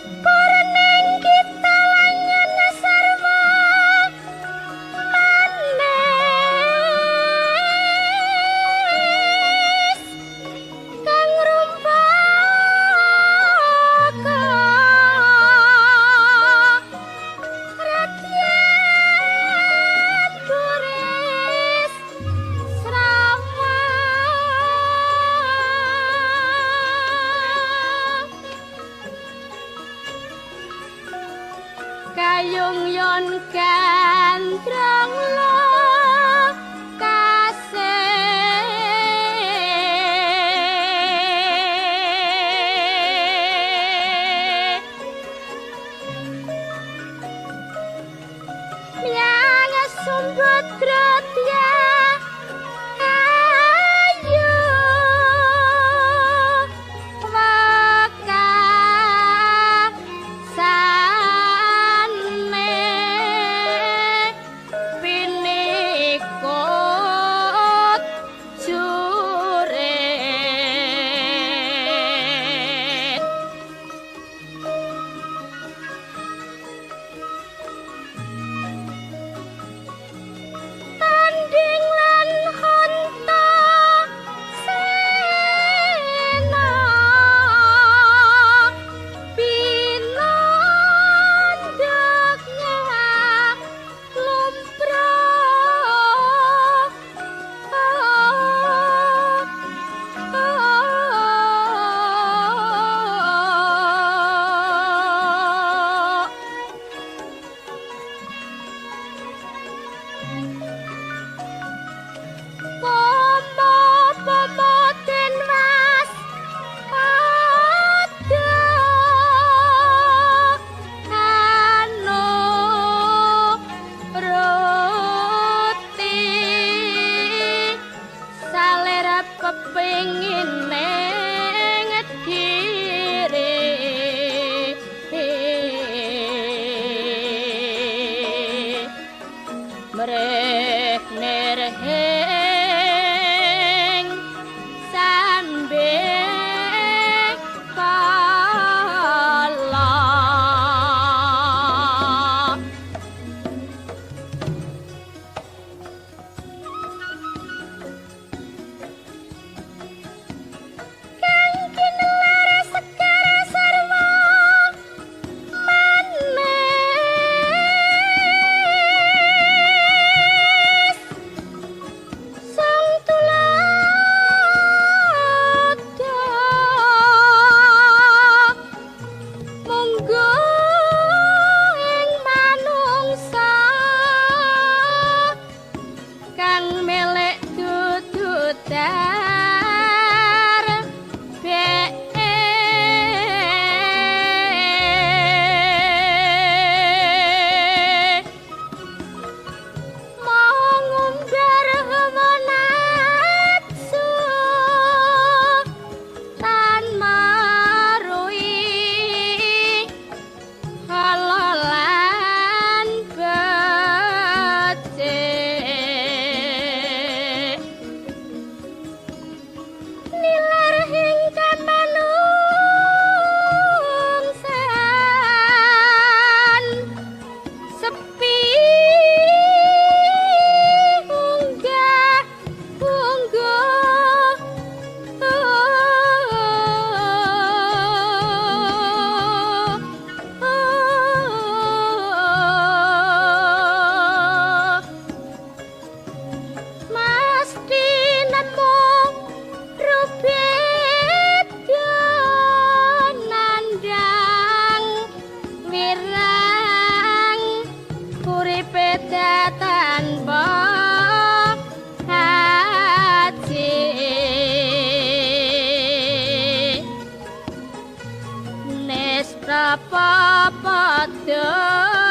Purning kita lanyan sarwa manis kang rumpaka Radyan Buris Srawa kayung yon gandrung lokase myang Sumbadra ayu wekasane pinikut jurit tanding lan honta sena pinandhak lumpra Pomo-pomo den was padha anuruti salera pepengin ning diri mreh nerhing sambe kala. Kang kinelar sekar sarwa manis sang tuladha monggo ing manungsa kang melek dudu dar mongumbar hawa nafsu tan marui halalan becik nilar ing kamanungsan sepi unggah unggah mesti nemu rubeda nandang wirang uripe tanpa haji nestapa padha.